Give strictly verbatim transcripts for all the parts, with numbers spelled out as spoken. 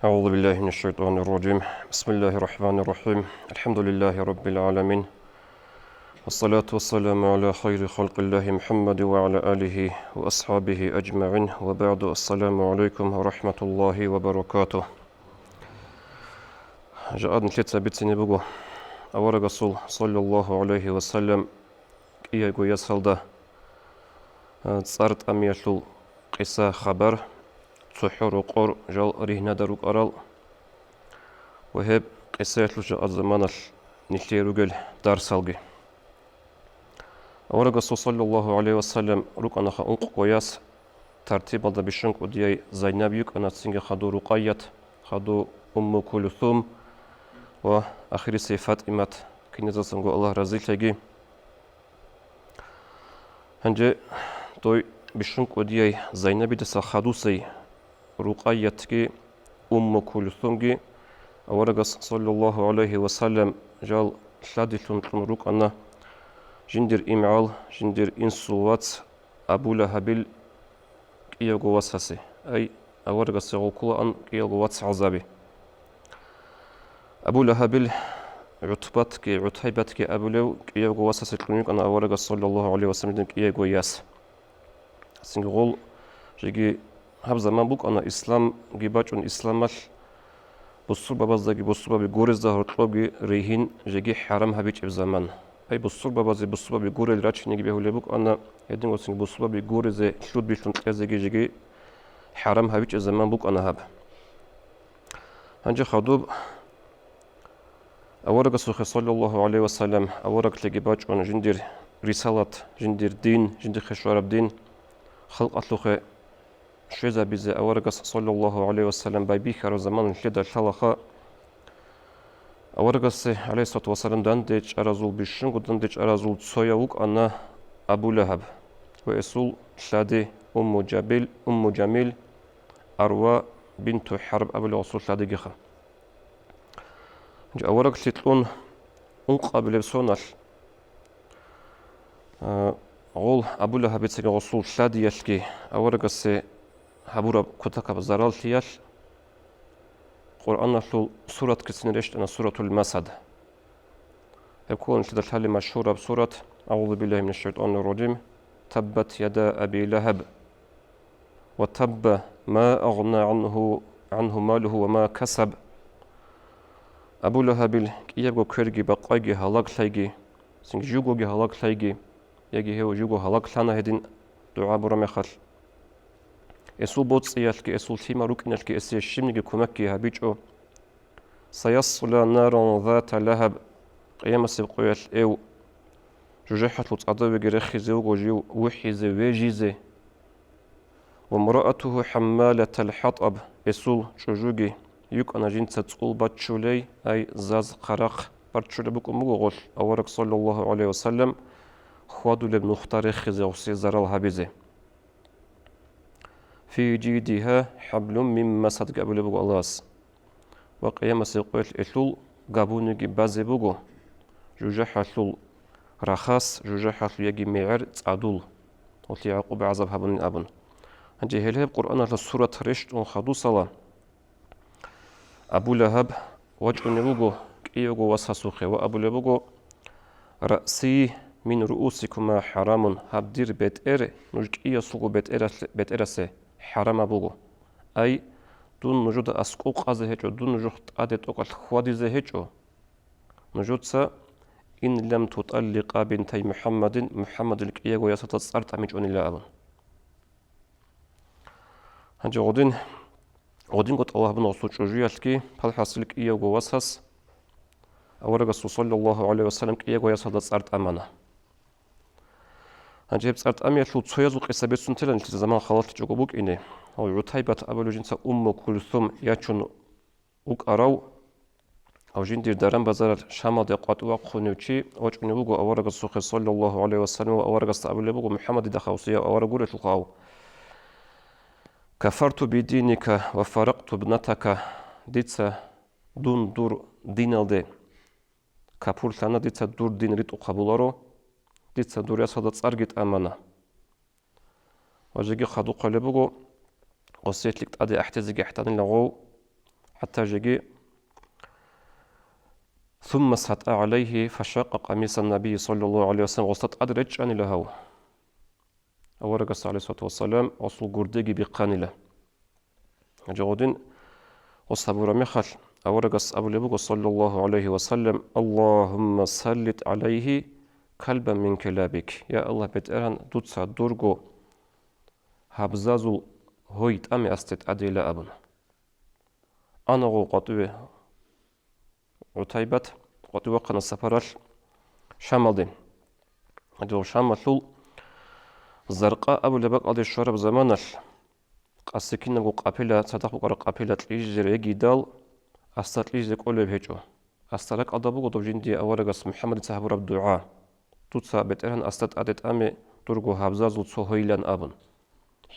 أعوذ بالله من الشيطان الرجيم. بسم الله الرحمن الرحيم. الحمد لله رب العالمين. والصلاة والسلام على خير خلق الله محمد وعلى آله وأصحابه أجمعين. وبعد. السلام عليكم ورحمة الله وبركاته. Жакъа нилъеца бицине буго аварагасул, саллаллаху гӀалайхи ва саллям, кӀиявго ясалда, а, цӀар тӀамиялъул къиса-хабар, цохӀо рокъор жал ригьнаде рукӀарал ва гьеб къисаялъул жакъа заманалъ нилъее ругел дарсалги. Аварагасул, саллаллаху гӀалайхи ва саллям, рукӀанаха ункъго яс, тартибалда бищун кӀудияй Зайнаб йикӀана, цинги хадув Рукъайят, хадув Умму Кулсум ва ахирисей ФатӀимат, киназасанго Аллагь разилъаги. Гьанже дой бищун кӀудияй Зайнабидаса хадусей Рукъайятги Умму Кулсумги аварагас, саллаллаху гӀалайхи ва саллям, жал лъадилъун кьун рукӀана жиндир имгӀал, жиндир инсул вац Абу Лагьабил кӀиявго васасе, ай, аварагасе гъолкулаан кӀиявго вацгӀалзаби. Абу Лагьабил ГӀутбатги ГӀутайбатги абулев кӀиявго васасе кьун йикӀана аварагас, саллаллаху гӀалайхи ва саллям, кӀиявго яс. Цинги гъол жеги гьаб заман букӀана, исламги бачӀун, исламалъ бусурбабаздаги бусурбаби гурезда гьоркьобги ригьин жеги хӀарам гьабичӀеб заман. Ай, бусурбабазе бусурбаби гурел рачиниги бегьулеб букӀана, гьедин гуцинги бусурбаби гурезе лъудбилъун кьезеги жеги хӀарам гьабичӀеб заман букӀана гьаб. Гьанже хадуб аварагасухъе, саллаллаху гӀалайхи ва саллям, авараглъиги бачӀун жиндир рисалат, жиндир дин, жиндихъе щвараб дин халкъалъухъе щвезабизе аварагас, саллаллаху гӀалайхи ва саллям, байбихьараб заман нилъеда лъалаха. Аварагасде, гӀалайхиссалату вассалам, дандечӀаразул, бищунго дандечӀаразул цояв вукӀана Абу Лагьаб ва эсул лъади Умму Жабил, Умму Жамил, Арва бинту ХӀарб абулев гъосул лъадигиха. Авараглъи кьун ункъабилеб соналъ, а, гъол Абу Лагьабицаги гъосул лъадиялъги аварагасе гьабураб кутакаб зараллъиялъ Къуръаналъул суратгицин рещтӀана, суратул Масад. Гьеб ккола нилъеда лъалеб машгьураб сурат: «АгӀузу биллагьи минаш шайтӀанир ражим. Таббат яда Аби Лагьаб. Ва табба, ма агъна гӀангьу, гӀангьу малугьу ва ма касаб». Абу Лагьабил кӀиябго кверги бакъвайги гьалаглъайги, цинги жугоги гьалаглъайги, яги гьев жуго гьалаглъана гьедин дугӀа бураб мехалъ. Эсул боцӀиялъги, эсул лъимал рукӀиналъги эсие щибниги кумекги гьабичӀо. «Саясла наран зата лагьаб», Къиямасеб къоялъ эв жужахӀалъул цӀадавеги рехизе вуго жив вухӀизе, вежизе. «Ва мраатугьу хӀаммалатал хӀатӀаб», эсул чӀужуги йукӀана жинца цӀул баччулей, ай, заз, хъарахъ барччулеб букӀун буго гъолъ авараг, саллаллаху гӀалайхи вассалам, хьвадулеб нухда рехизе, гъосие зарал гьабизе. «Фи жидигьа хӀаблум мин масадги» абулеб буго Аллагьас. Ва Къиямасеб къоялъ элъул габуниги базе буго, жужахӀалъул рахас, жужахӀалъул яги мегӀер цӀадул, гъолъие гӀакъуба-гӀазаб гьабунин абун. Гьанже гьел гьеб Къуръаналъа сурат рещтӀун хадусала, Абу Лагьаб вачӀунев вуго кӀиявго васасухъе ва абулеб буго: «Раси мин руусикума хӀарамун», гьаб дир бетӀер нуж кӀиясулго бетӀералъ-, бетӀерасе хӀарамаб буго. Ай, дун нужуда аскӀов къазе гьечӀо, дун нужухъ тӀаде тӀокӀалъ хьвадизе гьечӀо. Нужеца: «Ин лам тутӀалликъа бинтай МухӀаммадин», МухӀаммадил кӀиявго ясалда цӀар тӀамичӀонила абун. Гьанже гъодин, гъодинго тӀалаб гьабуна гъосул чӀужуялъги, палхӀасил кӀиявго васас аварагасул, саллаллаху гӀалайхи вассалам, кӀиявго ясалда цӀар тӀамана. Гьанже гьеб цӀар тӀамиялъул цоязул къиса бицун тела нилъеца заман халалъичӀого букӀине. Гьав ГӀутайбат абулев жинца Умму Кулсум ячун вукӀарав, гьав жиндир даран-базаралъ Шамалде къватӀив вахъунев чи вачӀунев вуго аварагасухъе, саллаллаху гӀалайхи вассалам, ва аварагасда абулеб буго: «МухӀаммад дида хавсияв авараг гурелъулха гьав. Кафарту бидиника ва фаракъту бнатака», дица дун дур диналде капурлъана, дица дур дин ритӀухъ гьабуларо, дица дур ясалда цӀарги тӀамана. Ва жеги хадуб хъвалеб буго, гъосие лъикӀ тӀаде ахӀдезеги ахӀданила гъов, Атта жеги, ثم سطع عليه فشق قميص النبي صلى الله عليه وسلم, гъосда тӀад речӀчӀанила гьав. Аварагас, гӀалайгьиссалату вассалам, гъосул гурдеги бихъанила. Гьанже гъодин гъос гьабураб мехалъ, аварагас абулеб буго, саллаллагьу гӀалайгьи ва саллам: «Аллагьумма саллит гӀалайгьи калбан мин килабик». Я Аллагь, БетӀергьан, дуца дурго гьабзазул гьой тӀаме асде тӀадейила абун. Ана гъов къватӀиве ГӀутайбат, къватӀив вахъана сапаралъ Шамалде. Гьадин Шамалъул Заркъа абулеб бакӀалде щвараб заманалъ, къаси кинабго къапила, цадахъ букӀараб къапила кьижизе регидал, асда кьижизе кӀолеб гьечӀо. Асда ракӀалда буго доб жиндие аварагас МухӀаммадица гьабураб дугӀа: «Дуца, БетӀергьан, асда тӀаде тӀаме дурго гьабзазул цо гьойилан», – абун.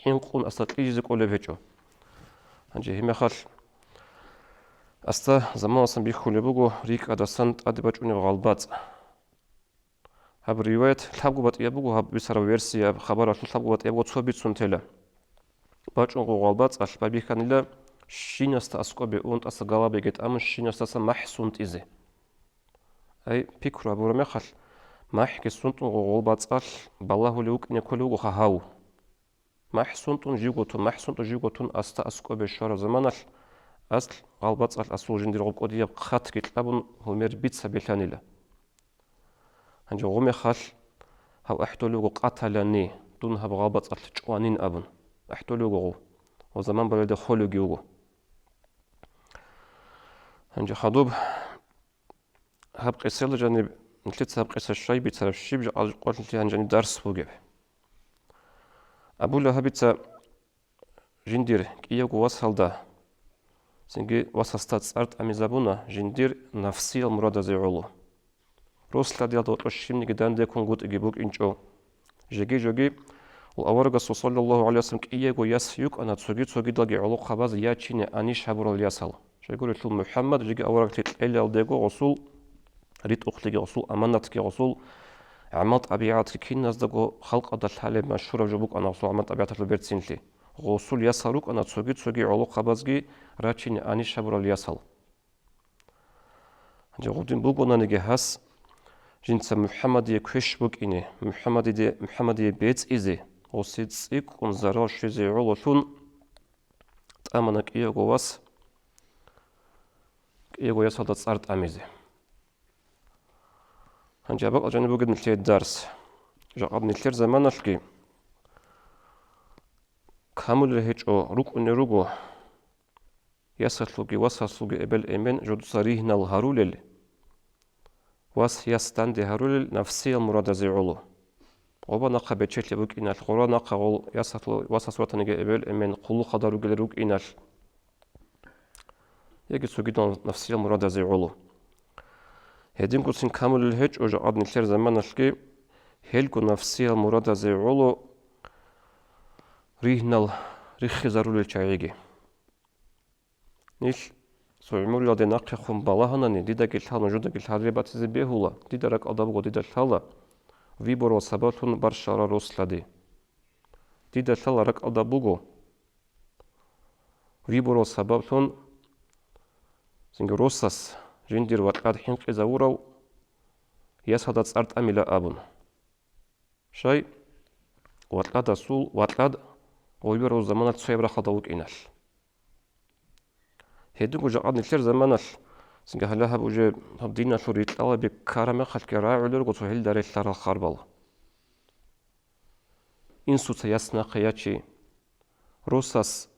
ХӀинкъун асда кьижизе кӀолеб гьечӀо. Гьанже гьеб мехалъ асда заманалдасан бихьулеб буго рикӀкӀадасан тӀаде бачӀунеб гъалбацӀ. Гьаб риваят лъабго батӀияб буго, гьаб бицараб версия, гьаб хабаралъул лъабго батӀияб буго, цо бицун тела. БачӀунго гъалбацӀалъ байбихьанила щинасда аскӀобе унтӀаса галабиги тӀамун щинасдаса махӀ сунтӀизе. Ай, пикру гьабураб мехалъ, махӀги сунтӀунго гъалбацӀалъ балагьулев вукӀине кколев вуго гьав. МахӀ сунтӀун живго тун, махӀ сунтӀун живго тун асда аскӀобе щвараб заманалъ, аслъ гъалбацӀалъ асул жиндир гъоб кӀудияб хъатги кьабун, гьумер бица белъанила. Гьанже гъумехалъ гьав ахӀдолев вуго къаталани, дун гьаб гъалбацӀалъ чӀванин абун, ахӀдолев вуго гъов, ва заман балелде холевги вуго. Гьанже хадуб гьаб къисаялда жаниб, нилъеца гьаб къиса щай бицараб, щиб жакъа къоялъ нилъее гьанжани дарс бугеб? Абу Лагьабица жиндир кӀиявго васалда, цинги васасда цӀар тӀамизабуна жиндир нафсиял мурадазе гӀоло. Рос-лъадиялда гьоркьор щибниги дандеккунгутӀиги букӀинчӀо. Жеги-жоги, аварагасул, саллаллагьу гӀалайгьи вассалам, кӀиего яс йукӀана цоги-цогидалги гӀолохъабаз ячине анищ гьабурал ясал. Щайгурелъул МухӀаммад жеги аварагли кьелалдего гъосул ритӀухълъиги, гъосул аманатги, гъосул гӀамал-тӀабигӀатги киназдаго халкъалда лъалеб машгьураб жо букӀана гъосул гӀамал-тӀабигӀаталъул берцинлъи. Гъосул ясал рукӀана цоги-цоги гӀолохъабазги рачине анищ гьабурал ясал. Гьанже гъудин бугонаниги гьас, жинца МухӀаммадие квеш букӀине, МухӀаммадиде, МухӀаммадие бецӀизе, гъосе цӀикӀкӀун зарал щвезе гӀололъун, тӀамана кӀиявго вас, кӀиявго ясалда цӀар тӀамизе. Гьанже абакьа жаниб бугеб нилъее дарс. Жакъад нилъер заманалъги камулел гьечӀо, рукӀунел руго, ясалъулги васасулги эбел-эмен жодуца ригьнал гьарулел, вас яс данде гьарулел нафсиял мурадазе гӀоло. Гъоба нахъа бечелъи букӀиналъ, гъора нахъа гъол ясалъул васас ватаниги эбел-эмен хъулухъалда ругел рукӀиналъ, яги цогидал нафсиял мурадазе гӀоло. Гьедингоцин камулел гьечӀо жакъад нилъер заманалъги гьелго нафсиял мурадазе гӀоло ригьнал риххизарулел чагӀиги. Нилъ цо гӀумруялде нахъехун балагьанани, дидаги лъала, нужедаги лъалеб батизе бегьула, дида ракӀалда буго, дида лъала виборал сабаблъун барщарал рос-лъади. Дида лъала ракӀалда буго виборал сабаблъун цинги росас жиндир вакьад хӀинкъизавурав ясалда цӀар тӀамила абун. Щай, вакьадасул вакьад гъойбарав заманалъ цояб рахъалда вукӀиналъ. Гьединго жакъад нилъер заманалъ, цинги гьале гьаб уже гьаб диналъул рикьалаби ккараб мехалъги рагӀулел руго цо гьелда релълъарал харбал. Инсуца яс нахъе ячи, росас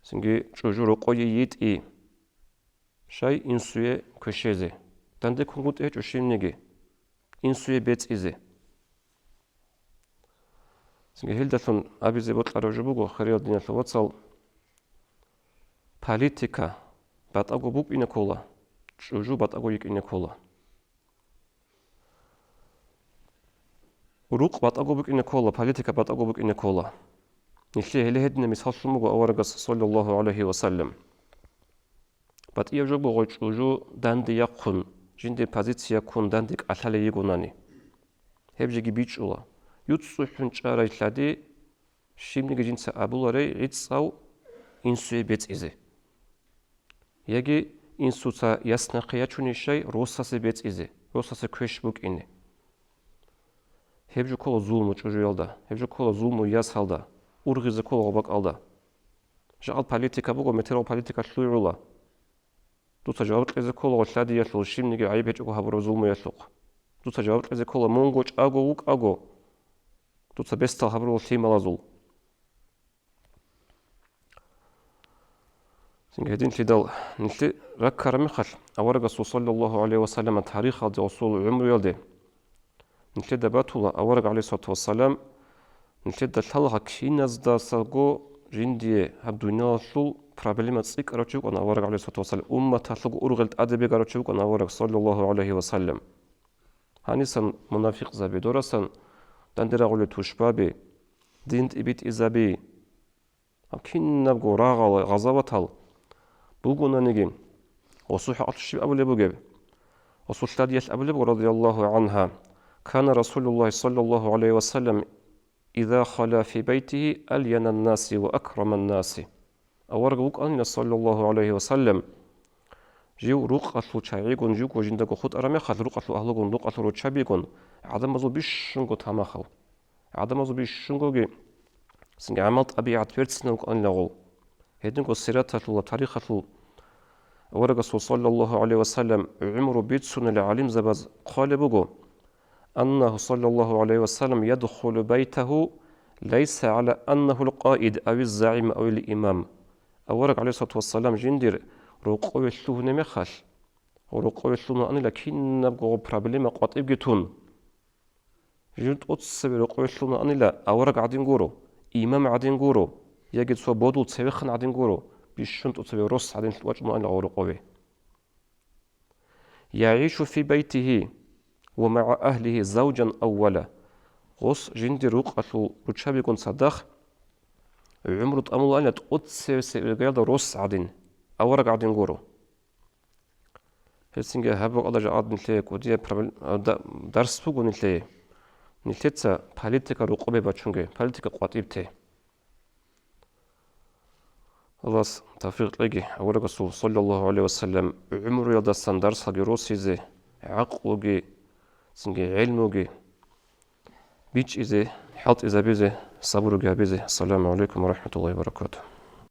цинги чӀужу рокъое йитӀи. Щай инсуе квешезе? ДандеккунгутӀи гьечӀо щибниги, инсуе бецӀизе. Цинги гьелдалъун абизе бокьараб жо буго, хириял диналъул вацал, политика батӀаго букӀине ккола, чӀужу батӀаго йикӀине ккола. Рукъ батӀаго букӀине ккола, политика батӀаго букӀине ккола. Нилъее гьеле гьединаб мисал лъун буго аварагас, саллаллагьу гӀалайгьи ва саллам. БатӀияб жо буго чӀужу данде яхъун, жинде позиция ккун данде кӀалъалей йигонани. Гьеб жеги бичӀчӀула. ЮцӀцӀухӀун чӀарай лъади, щибниги жинца абуларей гӀицӀав инсуе бецӀизе. Яги инсуца яс нахъе ячунищай росасе бецӀизе, росасе квеш букӀине. Гьеб жо ккола зулму чӀужуялда, гьеб жо ккола зулму ясалда, ургъизе ккола гъобакӀалда. Жакъал политика буго, метерал политика лъугӀула. Дуца жаваб кьезе ккола гъолъадиялъул, щибниги гӀайиб гьечӀого гьабураб зулмуялъухъ. Дуца жаваб кьезе ккола мунго чӀаго вукӀаго, дуца бесдал гьабурал лъималазул. Цинги гьединлъидал нилъе раккараб мехалъ, аварагасул саллаллагьу гӀалайгьи ва саллама тарихалде, гъосул гӀумруялде нилъеда батула, авараг гӀалайгьиссалату вассалам нилъеда лъалаха киназдасаго жиндие гьаб дуниялалъул проблема цӀикӀкӀарав чи вукӀана авараг гӀалайгьиссалату вассалам, умматалъулго ургъел тӀаде бегарав чи вукӀана авараг саллаллагьу гӀалайгьи ва саллам. Гьанисан мунафикъзаби, дорасан данде рагъулел тушбаби, дин тӀибитӀизаби, гьаб кинабго рагъал, гъазаватал бугонаниги, гъосул хӀакъалъулъ щиб абулеб бугеб? Гъосул лъадиялъ абулеб буго, радияллагьу гӀангьа: «Кана Расулуллагьи саллаллагьу гӀалайгьи ва саллам иза хала фи байтигьи алянаннаси ва акраманнаси». Авараг вукӀанила, саллаллагьу гӀалайгьи ва саллам, жив рукъалъул чагӀигун живго жиндаго хутӀараб мехалъ, рукъалъул агьлугун, рукъалъул руччабигун гӀадамазул бищунго тамахав. ГӀадамазул бищунгоги цинги гӀамал-тӀабигӀат берцинав вукӀанила гъов. Гьединго сираталъул ва тарихалъул аварагасул саллаллагьу гӀалайгьи ва саллам гӀумру бицунел гӀалимзабаз хъвалеб буго: «Аннагьу саллаллагьу гӀалайгьи ва саллам ядхулу байтагьу лайса гӀала аннагьул къаид авиз загӀим авил имам». Авараг гӀалайгьиссалату вассалам жиндир рокъове лъугьунеб мехалъ, рокъове лъугьунанила кинабго проблема къватӀибги тун. Жив тӀоцебе рокъове лъугьунанила авараг гӀадин гуро, имам гӀадин гуро, яги цо бодул цевехъан гӀадин гуро, бищун тӀоцебе рос гӀадин вачӀунанила гъов рокъове. «ЯгӀишу фи байтигьи ва магӀа агьлигьи завжан аввала». Гъос жиндир рукъалъул руччабигун цадахъ гӀумру тӀамулаанила тӀоцевесеб иргаялда рос гӀадин, авараг гӀадин гуро. Гьелцинги гьаб бакӀалда жакъа нилъее кӀудияб проблем-, а, да-, дарс буго нилъее. Нилъеца политика рокъобе бачунге, политика къватӀиб те. Аллагьас тавфикъ кьеги, аварагасул саллаллагьу гӀалайгьи ва саллам гӀумруялдасан дарсалги росизе, гӀакълуги, цинги гӀелмуги бичӀчӀизе, хӀалтӀизабизе, сабуруги гьабизе. Ассаламу гӀалайкум ва рахӀматуллагьи ва баракатугьу.